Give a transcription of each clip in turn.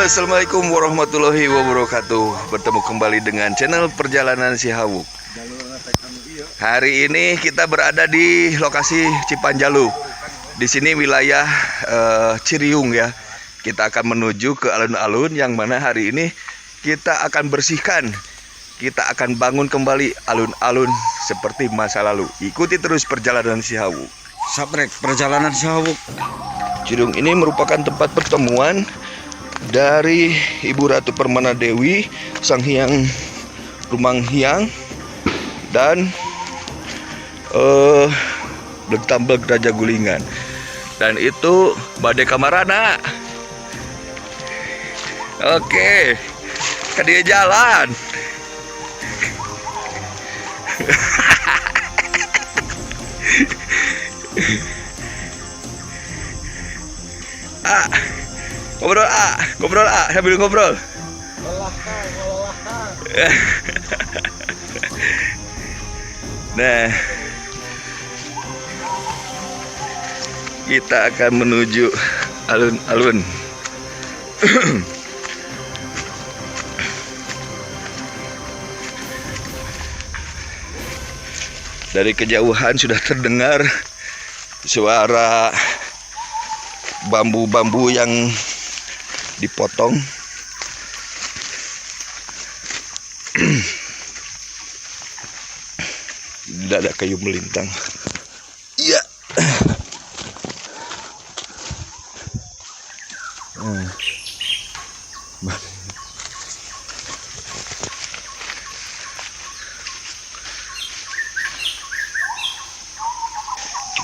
Assalamualaikum warahmatullahi wabarakatuh. Bertemu kembali dengan channel Perjalanan Si Hawuk. Hari ini kita berada di lokasi Cipanjalu. Di sini wilayah Ciriung ya. Kita akan menuju ke alun-alun yang mana hari ini kita akan bersihkan. Kita akan bangun kembali alun-alun seperti masa lalu. Ikuti terus perjalanan Si Hawuk. Sabrek perjalanan Si Hawuk. Ciriung ini merupakan tempat pertemuan dari Ibu Ratu Permana Dewi, Sang Hyang Rumang Hyang, dan Bleg Raja Gulingan. Dan itu Bade Kamarana. Oke, ke dia jalan. Ah, ngobrol ah, ngobrol ah, sambil ngobrol. Nah, kita akan menuju alun-alun. Dari kejauhan sudah terdengar suara bambu-bambu yang dipotong. Tidak ada kayu melintang. Iya.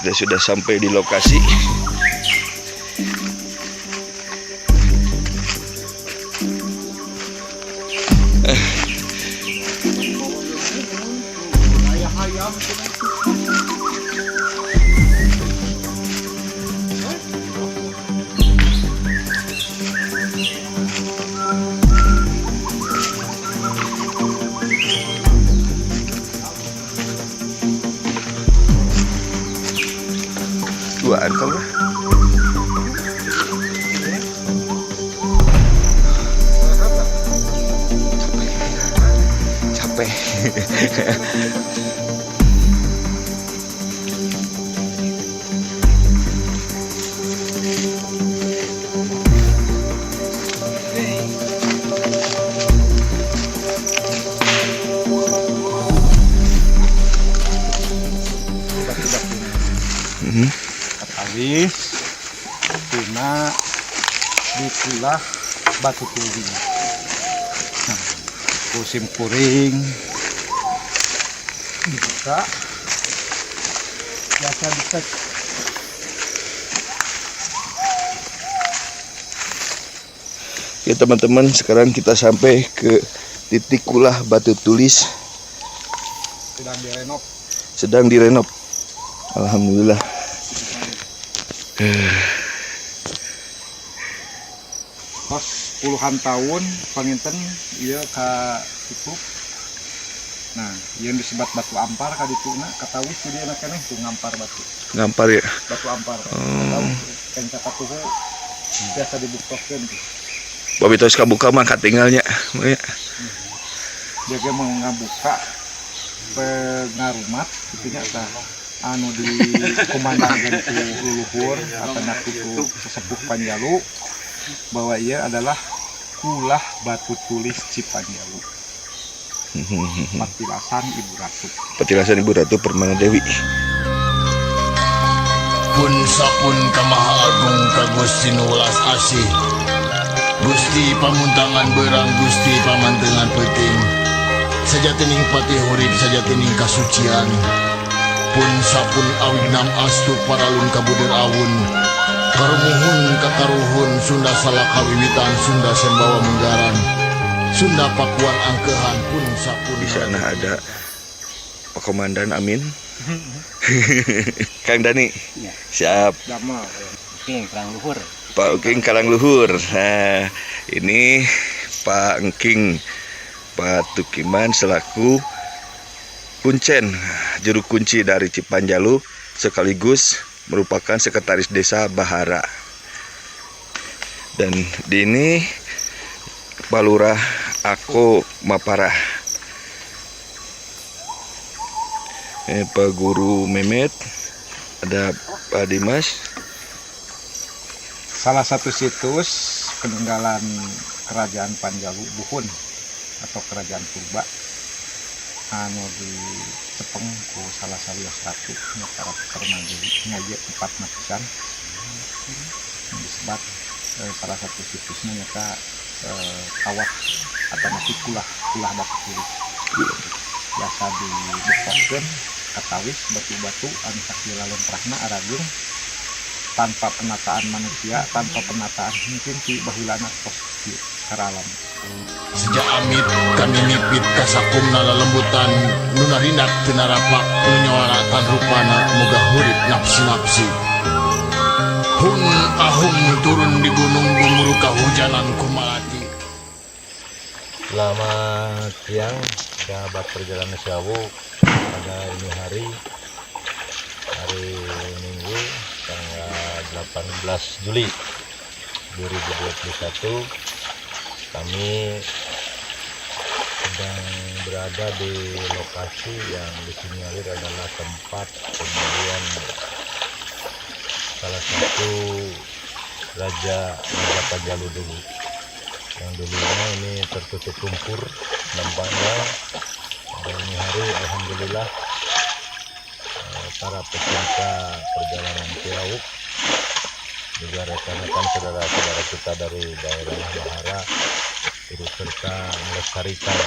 Kita sudah sampai di lokasi. Duaan kau lah. Capek. Katawis tina dikulah batu tulis. Nah, musim kuring dibuka biasa dicek. Ya teman-teman, sekarang kita sampai ke titik kulah batu tulis. Sedang direnov. Sedang direnov. Alhamdulillah. Pas puluhan tahun panginten ieu ka tutup. Nah, yang disebut batu ampar kadituna katawis jadi enak keneh tuh ngampar batu. Ngampar ya. Batu ampar. Katawis kenca katuhu biasa dibuktokeun tuh. Babi tos kabuka mah katinggalnya. Ya. Dia ge mau ngabuka pengarumat kitu nya tah anu dikumandangkeun ku leluhur atau ku sesepuh Panjalu bahwa ia adalah kulah batu tulis Cipanjalu, patilasan Ibu Ratu. Petilasan Ibu Ratu Permana Dewi. Pun sapun kamaha agung ka Gusti nu welas asih, Gusti pamuntangan berang, Gusti pamantengan peuting, sajatining pati hurip, sajatining kasucian. Pun sapun awignam astu paralun kabuder awun karumuhun kakaruhun Sunda salak kawiwitan Sunda sembawa munggaran Sunda Pakuan angkehan pun sapun. Di sana ada Pak Komandan Amin. Kang Dani. Ya. Siap. Damel. Oke, kurang luhur. Pak Uking Karangluhur. Nah, ini Pak Engking, Pak Tukiman selaku Kuncen, juru kunci dari Cipanjalu sekaligus merupakan sekretaris desa Bahara. Dan di ini Pak Lurah Ako Maparah. Pak Guru Mehmet, ada Pak Dimas. Salah satu situs peninggalan Kerajaan Panjalu Buhun atau Kerajaan Purba anu dicepeng ku salah sawios ratu nyaeta Ratu Permadewi, nya ieu tempatna pisan disebat salah satu situsnya nyaeta kawah atau nanti kulah kulah batu tulis, biasa dibektokeun katawis batu-batu anu sakieu lalomprahna arageung tanpa penataan manusia, tanpa penataan mungkin ti baheulana tos kieu secara alam. Sejak amit kami mipit kasakumna lelembutan nu narindak teu narapak nu nyawaratan rupana moga hurip napsi-napsi. Hun ahung turun di gunung gumuruh kahujanan kumalati. Selamat siang, sahabat perjalanan Siawu. Pada ini hari, hari Minggu, tanggal 18 Juli 2021, kami sedang berada di lokasi yang disinyalir adalah tempat pemberian salah satu raja Raja Panjalu dulu, yang dulunya ini tertutup lumpur nampaknya. Pada ini hari, alhamdulillah, para pecinta perjalanan Sirawuk, juga rekan-rekan saudara-saudara kita dari daerah Bahara turut serta melestarikan,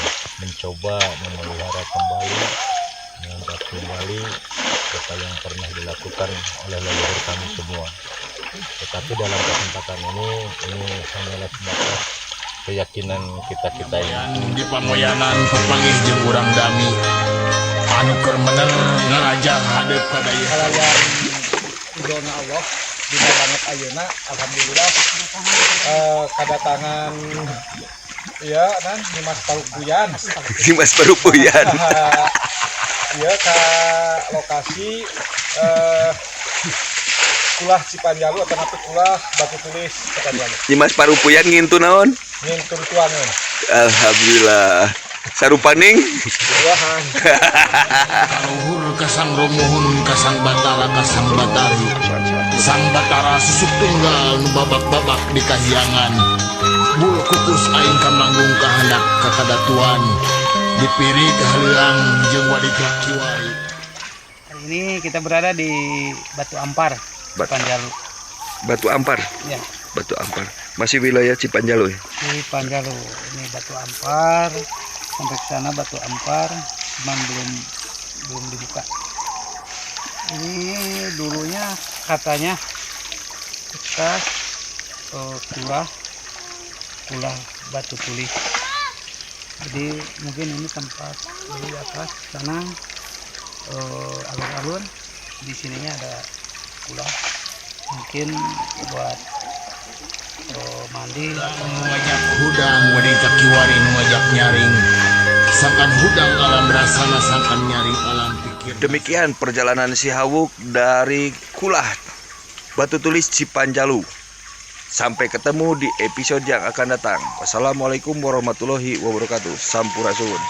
mencoba memelihara kembali, mengangkat kembali apa yang pernah dilakukan oleh leluhur kami semua. Tetapi dalam kesempatan ini hanyalah sebatas keyakinan kita-kita ini. Di pamoyanan papanggih jeung urang dami anu keur mener ngaraja hadeup ka dayeuh. Kalayan ridhona Allah dina banget ayeuna, alhamdulillah, kedatangan ya nan Nimas Parupuyan. Dimas Parupuyan. Iya, ke lokasi Kulah Cipanjalu atau napi Kulah Batu Tulis Cipanjalu. Dimas Parupuyan ngintu naon? Ngintun tuangan. Alhamdulillah. Sarupaning. Buahan. Kaluhur ka Sang Romuhun, ka Sang Batara, ka Sang Batari, Sang Batara susuk tunggal nu babak-babak di kahyangan. Bul kukus aing kamanggung kahandap ka kadatuan dipiri kahaleang jeung waditra kiwari. Hari ini kita berada di Batu Ampar, Cipanjalu. Batu Ampar. Ya. Batu Ampar. Masih wilayah Cipanjalu ya? Cipanjalu. Ini Batu Ampar, sampai ke sana Batu Ampar, cuman belum belum dibuka. Ini dulunya katanya bekas kulah kulah batu tulis. Jadi mungkin ini tempat di atas sana alun-alun, di sininya ada kulah mungkin buat mandi. Nu ngajak hudang waditra kiwari, nu ngajak nyaring sangkan hudang alam rasana, sangkan nyaring alam pikir. Demikian perjalanan si Hawuk dari Kulah Batu Tulis Cipanjalu. Sampai ketemu di episode yang akan datang. Wassalamualaikum warahmatullahi wabarakatuh. Sampurasun.